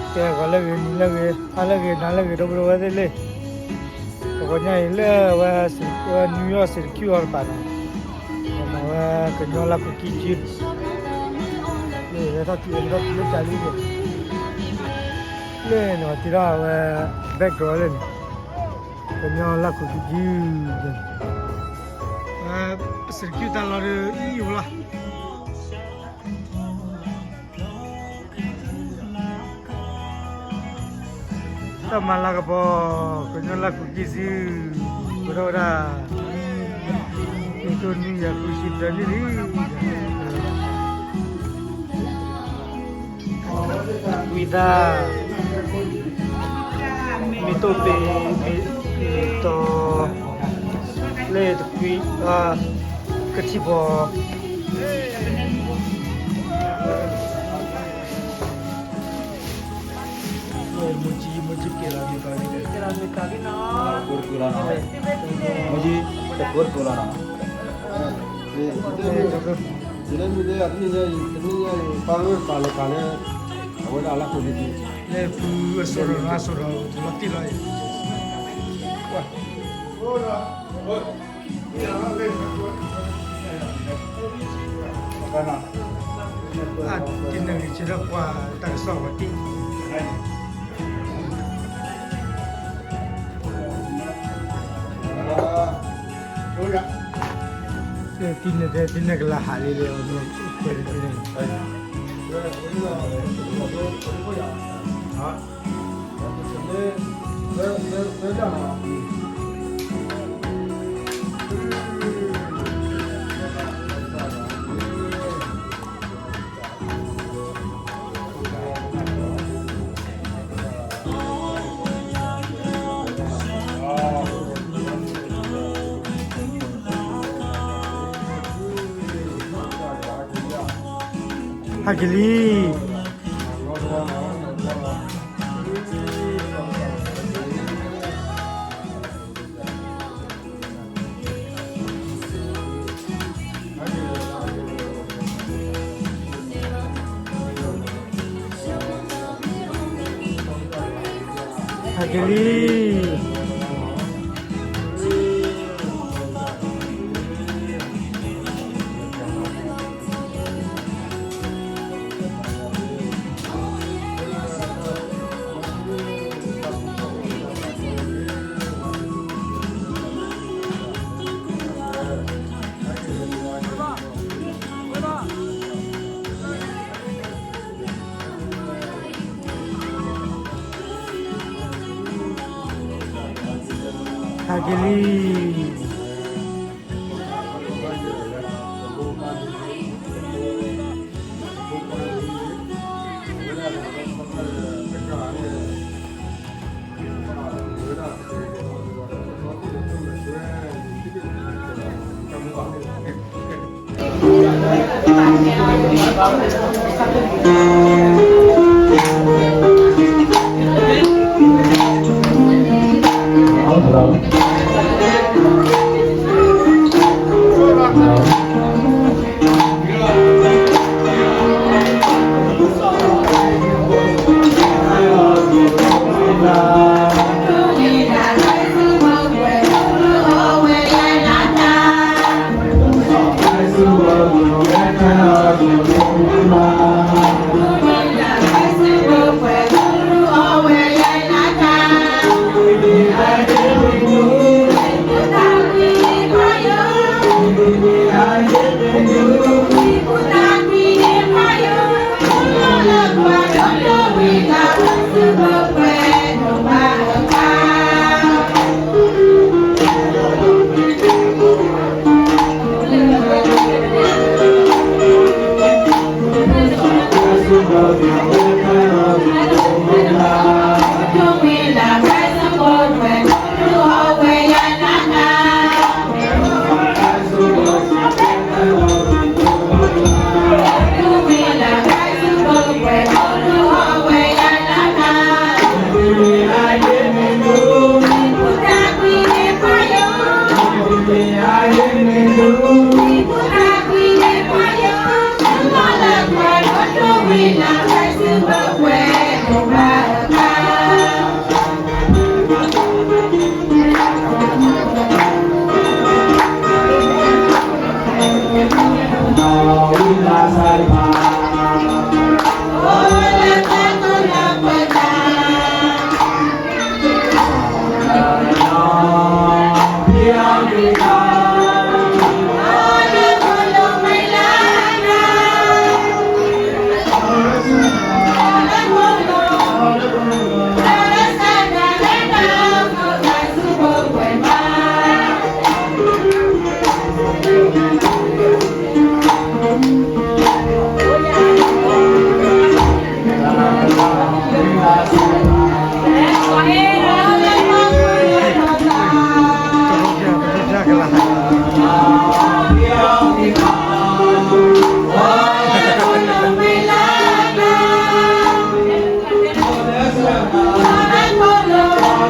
ကဲ ဂီၤလၢအဂ့ၤ နံၤလၢအဂ့ၤ ဟါလၢအဂ့ၤ နၤလၢအဂ့ၤ ဒီပုၢ်ဝဲၢ်သ့ၣ်လံ. ပှၤကညီအံၤလၢဝဲ New York စံးတကံၢ်အီၤတပၤနီၤ, မ့ၢ်ဝဲကညီလၢ်ခိၣ်ကံၢ်စု လၢထီၣ်ကံၢ် ထီၣ်ကံၢ်လၢကၢ်လံန့ၣ်, လၢန့ၣ် ပှၤတ့ထီၣ်ဝဲ background လၢန့ၣ် ကညီလၢ်ခိၣ်ကံၢ်စု, ဝဲ စံးတကံၢ်တၢ်လီၤဒီး အံၤဝဲလီၤ. တၢ်မၤလၤကပီၤ ကညီလၢ်ခိၣ်ကံၢ်စု ကဒီးဝဲဒၣ် နံၣ်တနွံယၤဃုဆံသၢနံၣ်လံ. ဝံသး မ့ၢ်တိၢ်ပ့ၤ မ့ၢ်တီၤ လၢတကွံ ကထံၣ်ပီၤ မူကံ မူကံကဲလီၤမ့ၢ်ကီးလံ ကဲလီၤမ့ၢ်ကီးလံနီၤ, မူကံ တကိးတကိးလီၤနီၤ. ယလၢမ့ၢ်ဒ်အတနံၣ်ညါအံၤ တနံၣ်ညါအံၤ ပၢ်ဝဲပာ်လီၤပာ်လၢ အဝဲဒၣ်လၢခိၣ်န့ၣ် လၢဖုအစိရိၤနီၤ အစိရိၤလီၤတံၢ်လီၤအံၤ တနံၤဂ့ၤ ဆၢထၢၣ်ကွၢ်တၢ်ကစီၣ်ဝဲတံၢ် တံၢ်န့ၣ် တံၢ်န့ၣ် တံၢ်န့ၣ်ကလၢဟးလံလံ အမ့ၢ်ကွဲးတံၢ်န့ၣ် ဟဲက့ၤလံ ဟဲက့ၤလံ ဟဲက့ၤလံ ဟဲလီၤ ဟဲလီၤနီၤ, ကစးလီၤ တၢ်ရဲၣ်တၢ်ကျဲၤလီၤ, လၢတၢ်အီၣ်တၢ်အီဒီဒူၣ်လီၤ, တၢ်ရဲၣ်တၢ်ကျဲၤဒီဒူၣ်လီၤ, တၢ်ဒိးတၢ်လၢ်,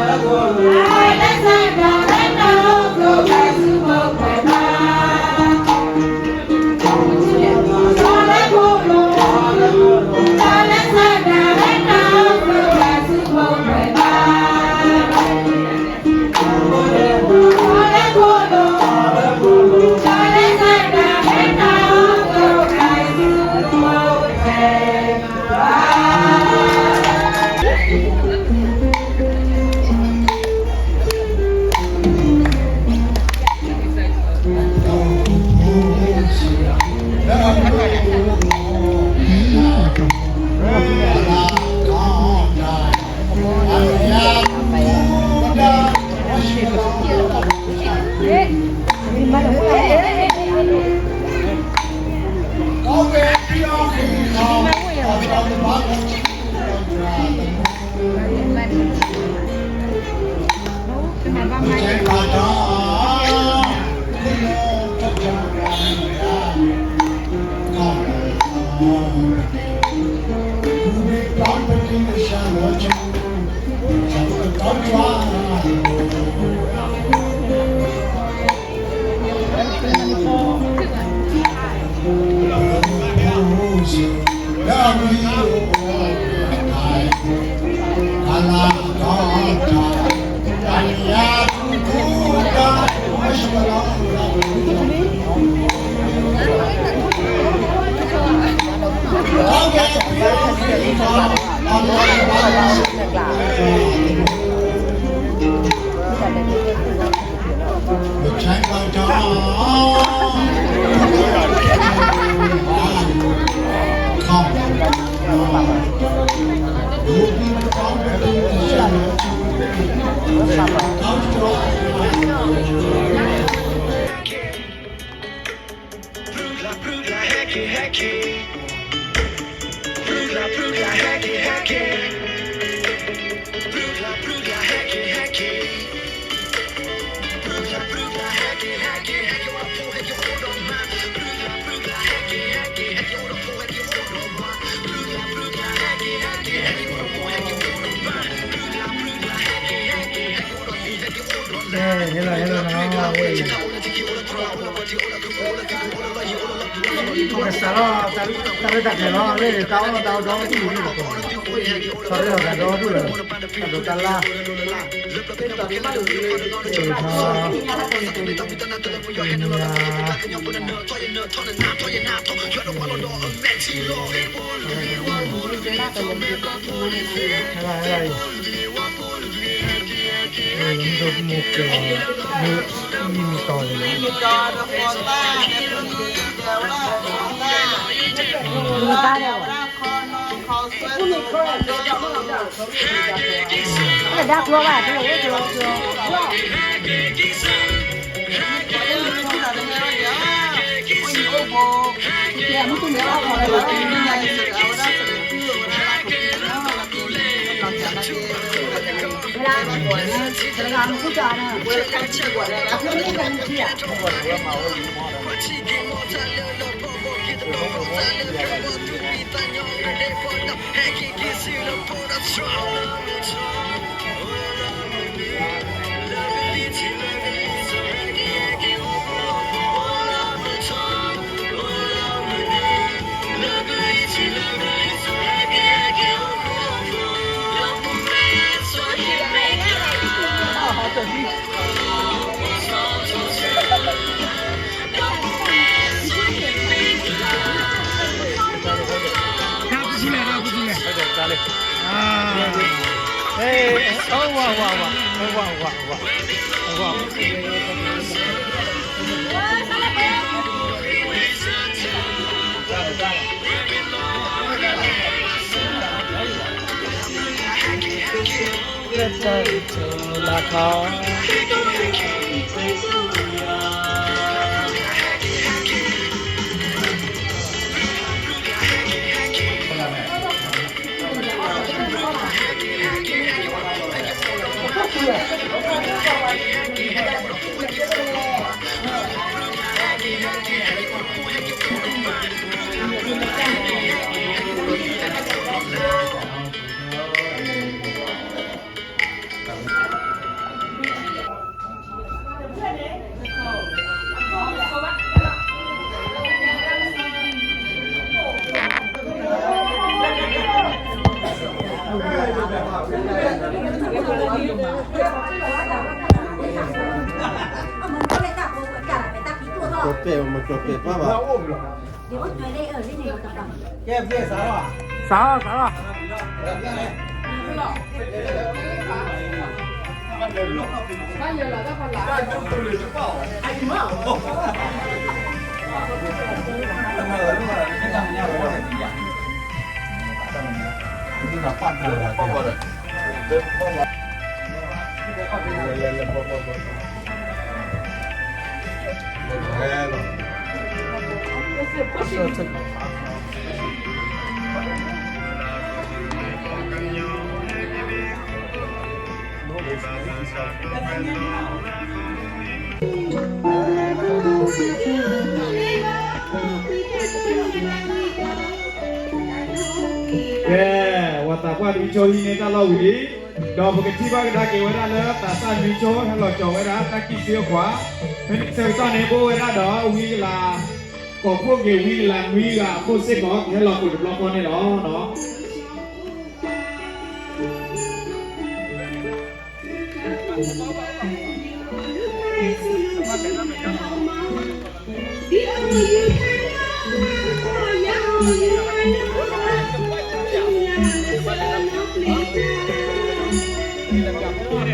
မ့ၢ်ကၠီတဲၣ် မ့ၢ်ကၠီတဲၣ်ပၢ်ဘၣ်. စးလီၤ စးလီၤ. ကဲ, ဝၤသးပှၢ်နွံဆိဟံးန့ၢ်တၢ်လီၢ်ဝံၤလံ, ဒီးပကထံၣ်ဘၣ်ကဒါက့ၤဝဲဒၣ်လၢသးစၢ်နွံဆိ ဟဲလီၤကၠီၤဝဲဒၣ်တၢ်ကံၣ်စ့အခွး, ဖဲန့ၣ်ဆၢကတီၢ်န့ၣ် ဘိၣ်ဝဲဒၣ်ဒီးဝံကလၤ, ကိးဖှိၣ်က့ၤဝံကလၤနွံဂၤအခိၣ်စ့ၢ်ကီး ကဟဲလီၤကိးတဘျီဃီန့ၣ်လီၤ. အဝဲအံၤန့ၣ် ကလၤနွံဂၤအခိၣ်နီၤ, ကလၤနွံဂၤအခိၣ်ဒီးသးစၢ်နွံဆိန့ၣ် ဟဲလီၤလံနီၤ. လဲၤကယီကယီ လဲၤကယီကယီ, လဲၤတုၤလၢကတၢၢ်န့ၣ်ဖု ပှၤနီတမံၤဘၣ် တၢ်ကစူၤတကဲဖိလီၤနီၤ, တၢ်ကစူၤဖဲလိာ်ကၠီၣ်ထီၣ်လီၤ, ဟဲနုာ်လီၤ ဟဲနုာ်လီၤလၢကီၢ်ပူၤန့ၣ်,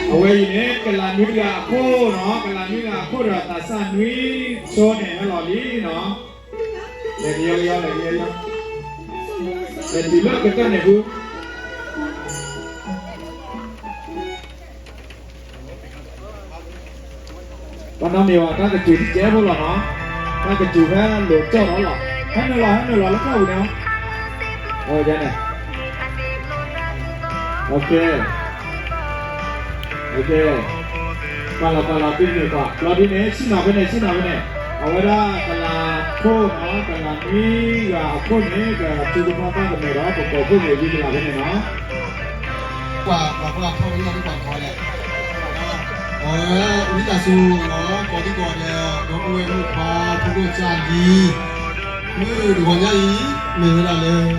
အဝဲန့ၣ်, ပာ်လီၤပာ်လီၤ ဘံၣ်န့ၣ်ပှၤ ဘျီဒ်န့ၣ် ဆ့ၣ်နီၤဖဲန့ၣ် ဆ့ၣ်နီၤဖဲန့ၣ်, အဝဲဒၣ်ကလၤခိၣ်နီၤ, ကလၤနွံဂၤအခိၣ်န့ၣ် ကထုကဖၣ်တၢ်ကမဲာ်ဒီး ပကိးဖှိၣ်က့ၤဝံကလၤဖဲန့ၣ်နီၤ. ပှၤပှၤပှၤထီၣ်ဝဲလီၤဒ်ပှၤထီၣ်လဲၣ်, အဝဲ ဝံသးစူၤနီၤ, ကိးဒံကိးဂၤဒဲး ဒီပုၢ်ဝဲၢ်မုၣ်ခွါ ဖိဒိၣ်ကၢ်လံ, မုၢ်တဂီၤညါအံၤ မ့ၢ်ဝဲဒၣ်လၢ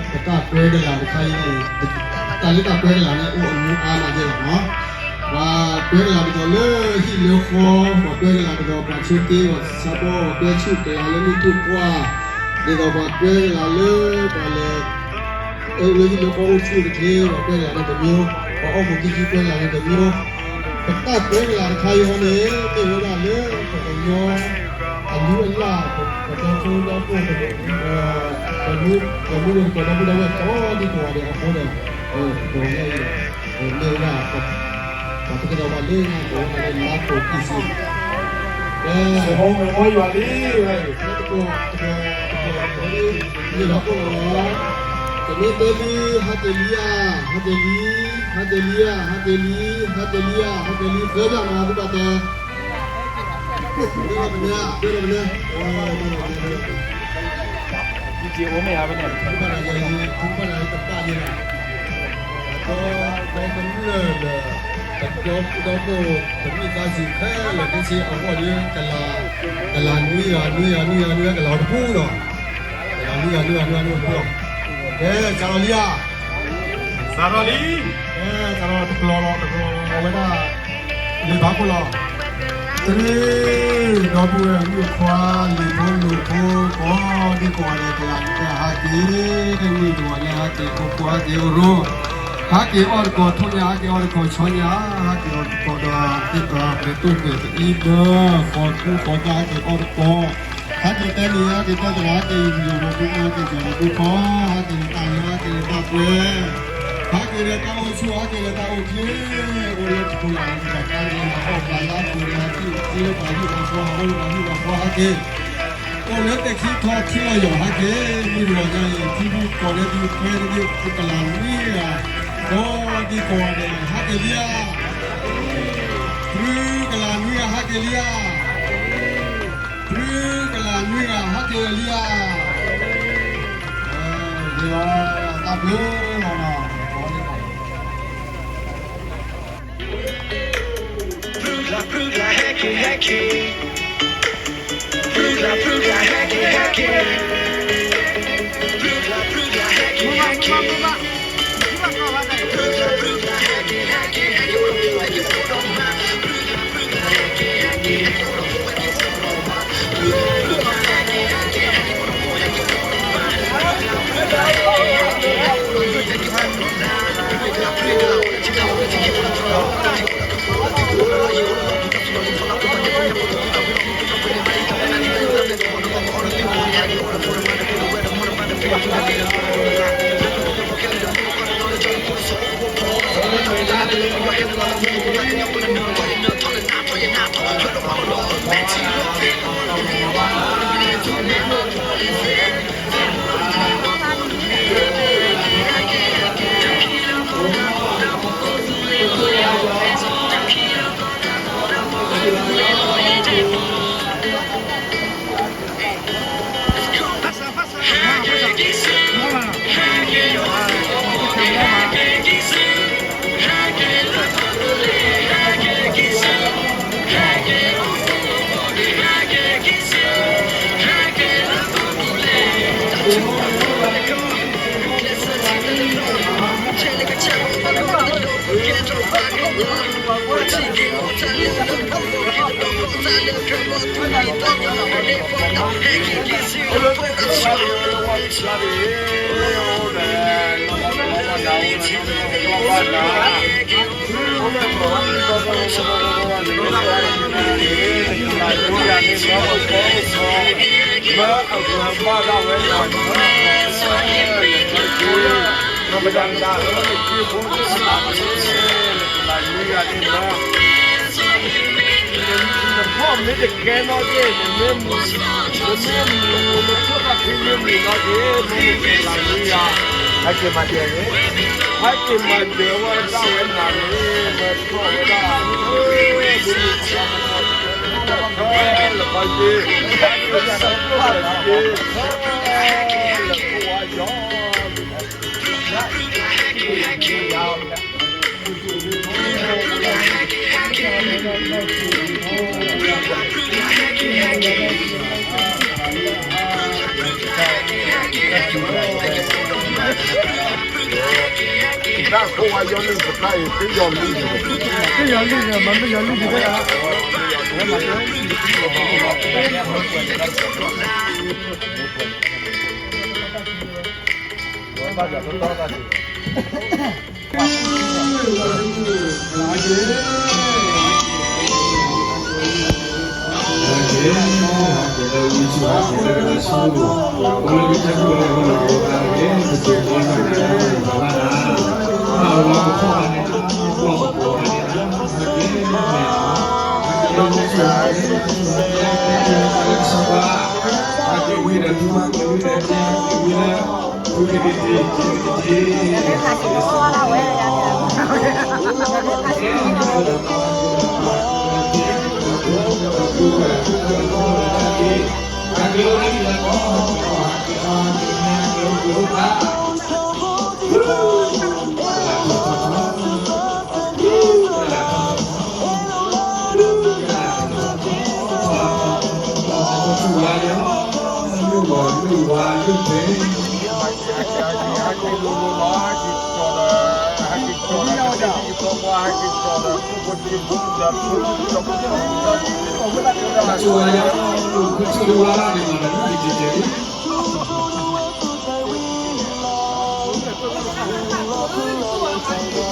ပတၢ်ကွဲကလၤတခါအံၤန့ၣ်, တၢ်လၢတၢ်ကွဲကလၤန့ၣ် အိၣ်အမူအါမးယဲၢ်လီၤနီၤ. ပှၤကွဲကလၤပဒီးလၢဟံၣ်လၢဃီ, ပှၤကွဲကလၤပဒီးပှၤဆိတ့ ပှၤဆါဘီ, ပှၤကွဲဆူၣ်ကလၤလၢနံၣ်ထူၣ်ပှၢ်, ဒ်သိးပှၤကွဲကလၤလၢပှၤလဲၤ အိၣ်လၢဟံၣ်လၢဃီအိၣ်ဆူၣ်အိၣ်ချ့, ပှၤကွဲကလၤန့ၣ်တမံၤ, ပှၤအီၣ်မူးကံၢ်ကံၢ်ကွဲကလၤန့ၣ်တမံၤ, ပတၢ်ကွဲကလၤတခါအံၤဟီန့ၣ် မ့ၢ်ဝဲဒၣ်လၢပကညီ အလုၢ်အလၢ် ပဒီဖိဒီပုၢ်ဝဲၢ် ပမူ ပမူဝဲ ပဒီပုၢ်ဒီဝဲၢ်ကိးဒံကိးဂၤဒဲးအဃိဒီး ပဝဲအံၤ မ့ၢ်ဝဲဒၣ် ပကဒီးပှၤလၢညါကိးဝဲဒၣ်လၢလါကိးကံၢ်စ့ၢ်, တကိးတကိးတကိးတကိး မ့ၢ်လီၤကိးလီၤ, တမ့ၢ်တဲဒု ဟးက့ၤလံဧါ, ဟးက့ၤလံ, ဟးက့ၤလံဧါ, ဟးက့ၤလံ, ဟးက့ၤလံဧါ, ဟးက့ၤလံ, သၢညါမး သုဘၣ်တဲ မ့ၢ်ဘၣ်မနုၤ, မ့ၢ်ဘၣ်မနုၤ, မ့ၢ်ဘၣ်မနုၤ, မ့ၢ်ဘၣ်မနုၤ, မ့ၢ်ဘၣ်မနုၤ, မ့ၢ်ဘၣ်မနုၤ, ဒီးကမျၢၢ်ဒီး ကဒီပုၢ်ဒီဝဲၢ် ပမိၢ်ပၢ်စံးခဲလၢာ်ခဲဆ့အဂီၢ်ဒီး ကလၤ ကလၤနွံဂၤ နွံဂၤ နွံဂၤ နွံဂၤ ကလၤတပူၤဒီး ကလၤနွံဂၤ နွံဂၤ နွံဂၤ နွံဂၤတပူၤလီၤ. ကဲ စးထီၣ်လံဧါ. စးထီၣ်လံ. ကဲ စးထီၣ်တကျီၤလီၤ တကျီၤလီၤ အဝဲဒၣ် လံာ်ဘၣ်ခိၣ်လီၤ. တရ့ ဒီပုၢ်ဝဲၢ်မုၣ်ခွါ လံာ်ဖိလိာ်ဖိ ကိးဒံကိးဂၤဒဲး ကလၤနွံဂၤဟဲက့ၤ, မုၢ်တဂီၤညါဟဲက့ၤ ဖိဖိဟဲက့ၤအိၣ်ရိ, ဟဲက့ၤအီၣ်တကိး ထိၣ်ညါ ဟဲက့ၤအီၣ်တကိး ဆီညါ, ဟဲက့ၤအီၣ်တကိးဒီး သ့ၣ်ပှၢ်ပှဲၤတိၢ်ပှဲၤပအံဘၢ, ဃီကူဃီကါ ဟဲက့ၤအီၣ်တကိး, ဟဲက့ၤတဲနံၤ ဟဲက့ၤတဲသရၣ် ဟဲက့ၤယိၤမၤဘူၣ် ဟဲက့ၤယိၤမၤဘူၣ်ခီ, ဟဲက့ၤတၢ်လၢ ဟဲက့ၤတၢ်ပှဲၤ, ဟဲက့ၤဒီးတၢ်အိၣ်ဆူၣ် ဟဲက့ၤဒီးတၢ်အိၣ်ချ့, အိၣ်လၢတပူၤလၢ် တၢ်ကါန့ၣ် ဟးအီၣ်ပှၤလၢပူၤန့ၣ် ဟဲက့ၤလၢပှၤဟံၣ်ပှၤဃီ ဟးအိၣ်လၢပှၤဟံၣ်ပှၤဃီ ဟဲက့ၤ အိၣ်လၢတၢ်ခံထီထံလီၤယီၤဟဲက့ၤ, မုၢ်တဂီၤညါအံၤ ထံဒုၣ်ကီၢ်ဒဲးဒုၣ်ခွဲးဒုၣ် ကလၤနွံဂၤ, ကိးဒံကိးဂၤဒဲး ဟဲက့ၤလံဧါ. ဖုကလၤနွံဂၤ ဟဲက့ၤလံဧါ. ဖုကလၤနွံဂၤ ဟဲက့ၤလံဧါ. ယ့ၤလီၤ, တၢ်ဘျုးလီၤနီၤ. ဖုကလၤ ဖုကလၤ ဟဲက့ၤ ဟဲက့ၤ, ဖုကလၤ ဖုကလၤ ဟဲက့ၤ ဟဲက့ၤ, ဖုကလၤ ဖုကလၤ ဟဲက့ၤ ဟဲက့ၤ, ဖုကလၤ နဖီၣ်မ့ၢ်တကဲနီၣ်က့ၢ်, နမ့ၢ်မူ, နမ့ၢ်မူ, နထိၣ်တၢ်ခံမ့ၢ်မူနီၣ်က့ၢ်, မ့ၢ်မူက့ၤလၢနွံဂၤ, ဟဲက့ၤမၤဒၢးန့ၣ်, ဟဲက့ၤမၤဒၢးဝဲဒၣ်ဝဲနၤန့ၣ်, မၤထီၣ်ဝဲဒၣ်, လၢကီၢ်က့ၤ, လၢကီၢ်က့ၤ, လၢကီၢ်က့ၤ, လၢကီၢ်က့ၤ, တၢ်ခိၣ်ဝါယီၤလံၢ်တဖျၢၣ်အံၤ သ့ယီၤလံၢ်န့ၣ်, သ့ယီၤလံၢ်န့ၣ်, မ့ၢ်ယီၤလံၢ်ဒံးတၢ်, ဝဲမၤတဲ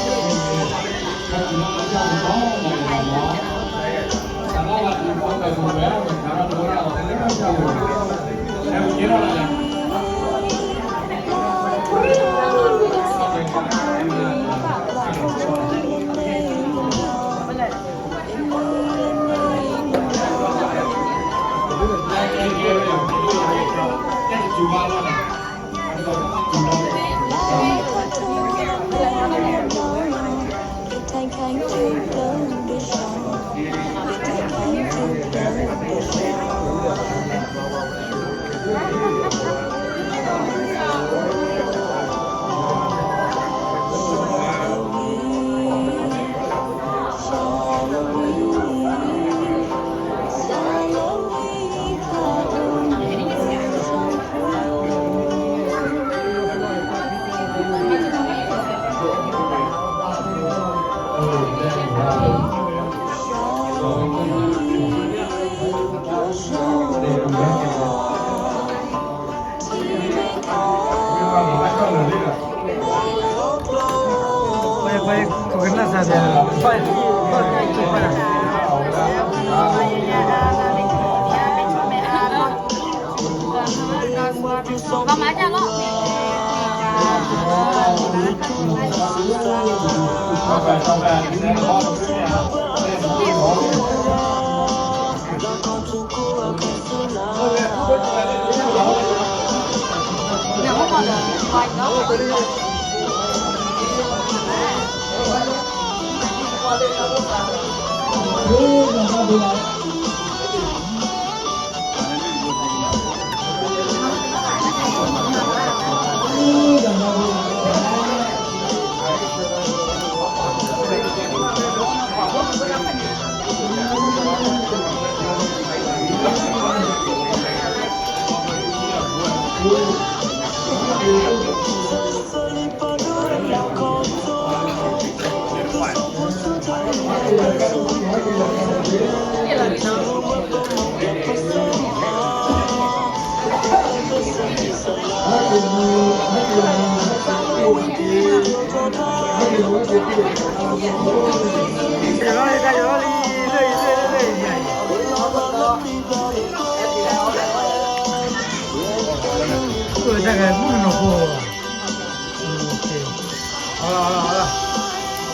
တၢ်ဂဲၤမုၢ်နီၢ်ဖိ, အလီၤအလီၤအလီၤ,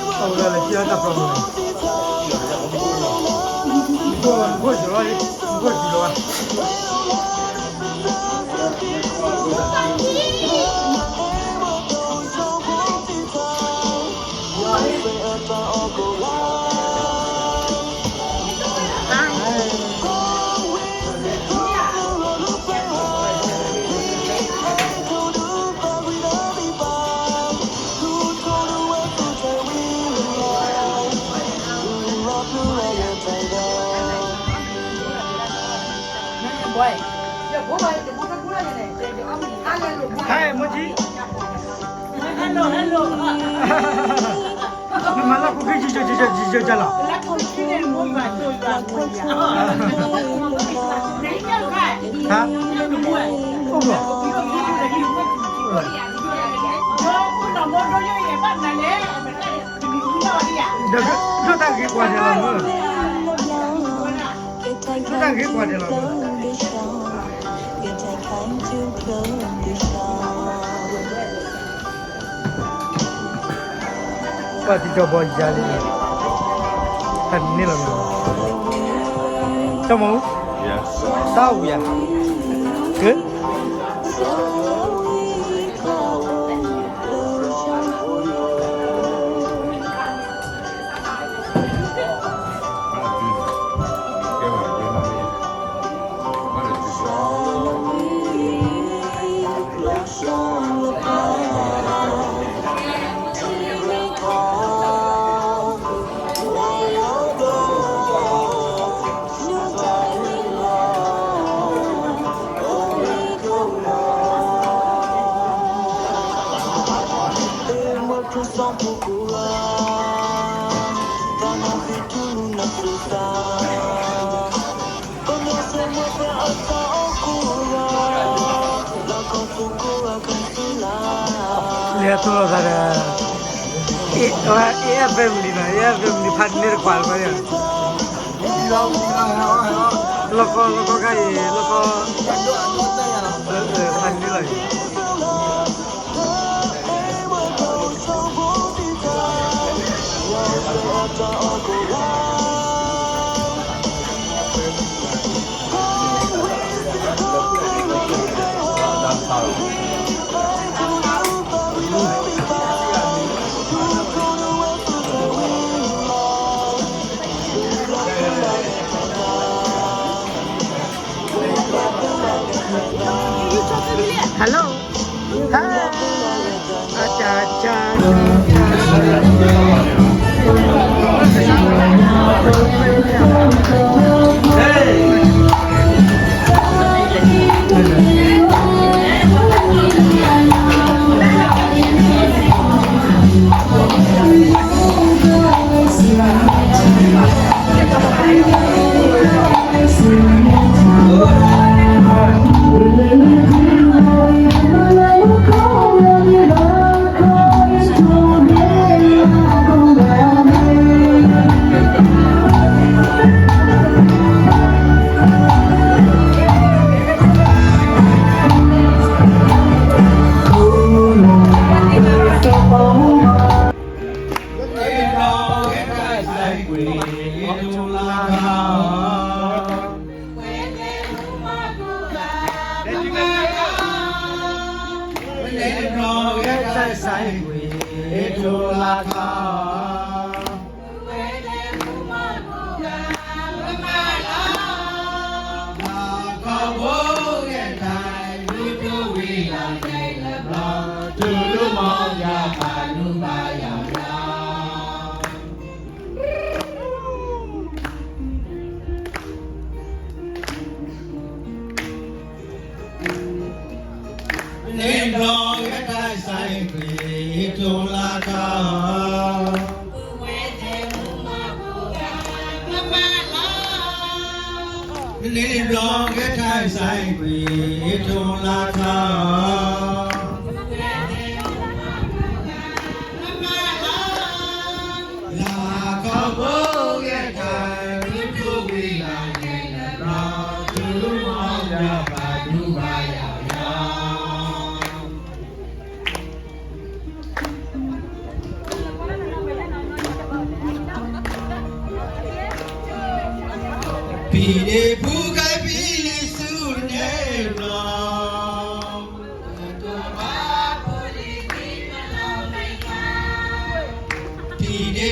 အဝဲဒၣ်လၢက့ၤတၢ်ပျီမုၢ်, မုၢ်ခိၣ်ယီၤလီၤ, မုၢ်ခိၣ်ယီၤလီၤ. 嗨，莫吉。Hello, hello. နမၤလၢ်ခိၣ်က့ၤ ယယယယယလီၤ. ဟါ, အိၣ်ဘၣ်. ဒီး ဒီးတၢ်ဂ့ၤကွၢ်ဒဲးလီၤမ့ၢ်, ဒီးတၢ်ဂ့ၤကွၢ်ဒဲးလီၤမ့ၢ်. ပှၤတံၤကီၢ်ဘီယၤလံ, ဖးန့ၢ်လီၤမ့ၢ်, တမူ, တၢ်ဝံၤယၤ, က လဲၤထီၣ်လိာ်သးဒီး အဲ အဲ family နီၤ, အဲ family ဖးန့ၢ်တကွၢ်လၢၤဘၣ်, လီၢ်ကီၢ် လီၢ်ကီၢ်ခါအံၤ လီၢ်ကီၢ် ဖးန့ၢ်လီၤအံၤ. Hello. Hi. Acha, acha, acha, acha. ဝ့ၢ်တိၢ်လၢခီ ဝဲဒၣ်မူမီၢ်ကိးဂၤ ပမၤလီၤ လၢခီဘိဂဲၤတၢ် ဒူတိၢ်ဝံၤလီၤန့ၣ်လၢဘျီ တူၢ်လိာ်မီၢ်ပၠၣ် ပာ်ဒူဘၣ်ယၤယၤ မ့ၢ်ဘျီဂဲၤတၢ်စဲကွံာ် တိၢ်လၢခီ မ့ၢ်ဘျီဂဲၤတၢ်စဲကွံာ် တိၢ်လၢခီ လၢခီဘိဂဲၤတၢ် ဒူတိၢ်ဝံၤလီၤန့ၣ်လၢဘျီ တူၢ်လိာ်မီၢ်ပၠၣ် ပာ်ဒူဘၣ်ယၤယၤ ပံၤဒ့ဖုကဲ ပံၤလံစူၢ်န့ၣ်ဘျီ ပံၤဒ့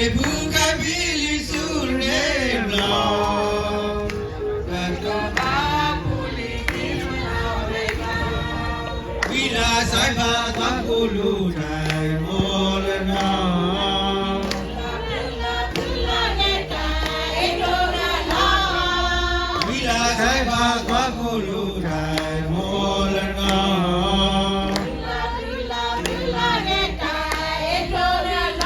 ဖုကဲ ပံၤလံစူၢ်န့ၣ်ဘျီ ကတိၤဘၣ်ပူၤလံၤ ဝံလၢစဲးဖး ကွၢ်ကိၣ်လိာ်တၢ် မိၢ်လၢနီၤ ဝံလၢစဲးဖး ကွၢ်ကိၣ်လိာ်တၢ် မိၢ်လၢနီၤ ခီဘိဂဲၤ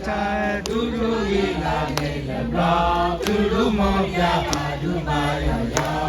တၢ် ဒူတိၢ်ဝံၤလီၤန့ၣ်လၢဘျီ တူၢ်လိာ်မီၢ်ပၠၣ် ပာ်ဒူဘၣ်ယၤယၤ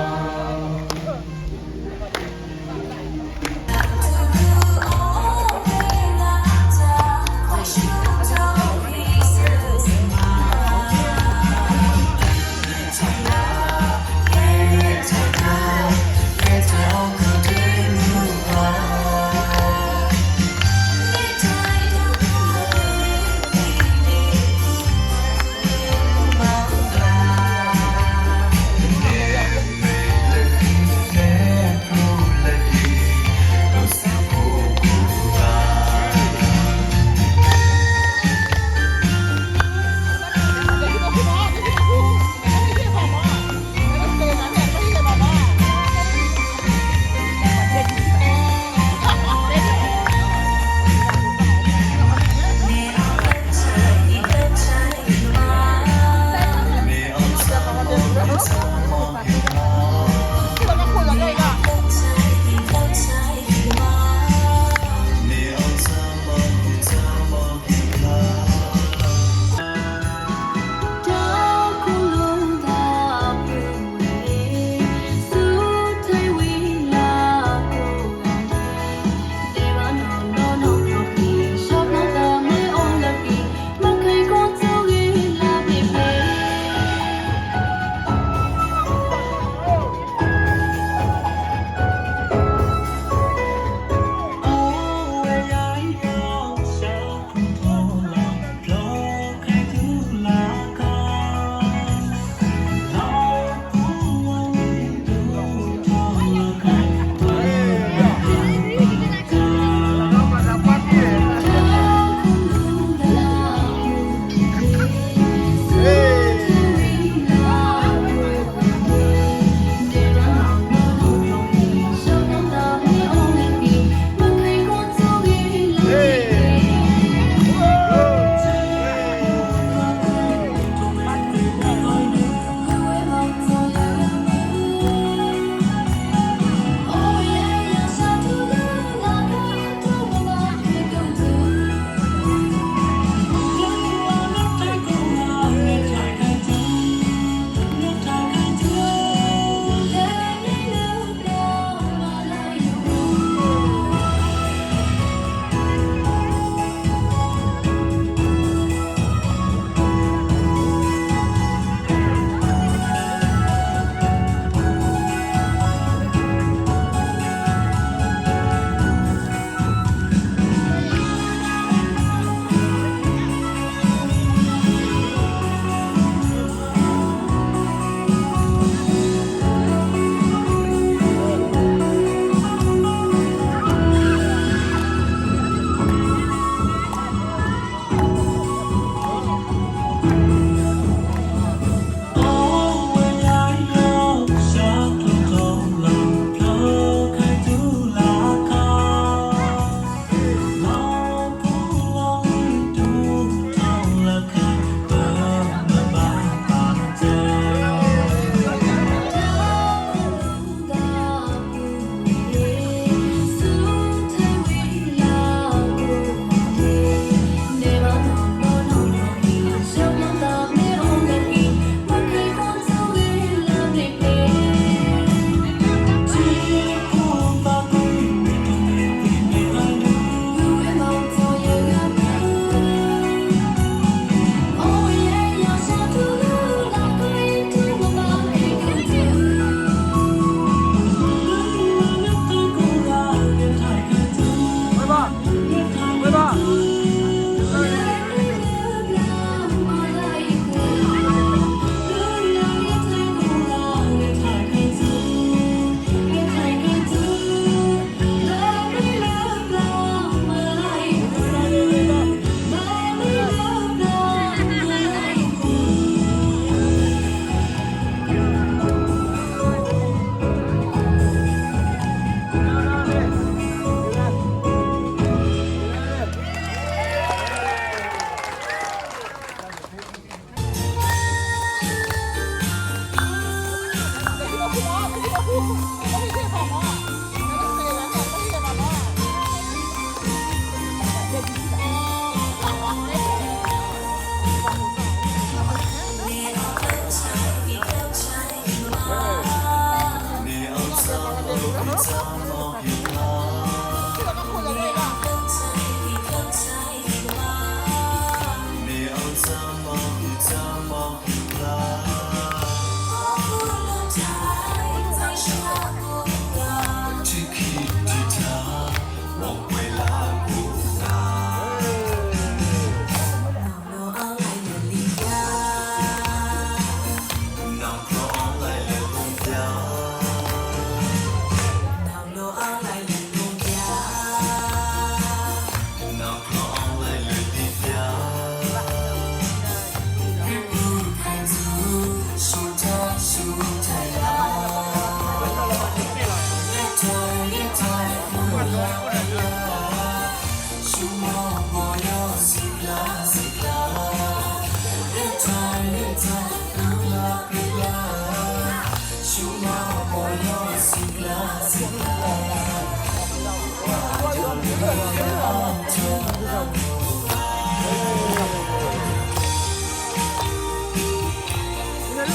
တၢ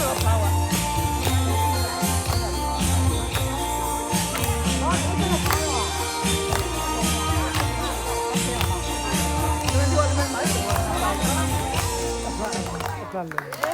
်လဲၤ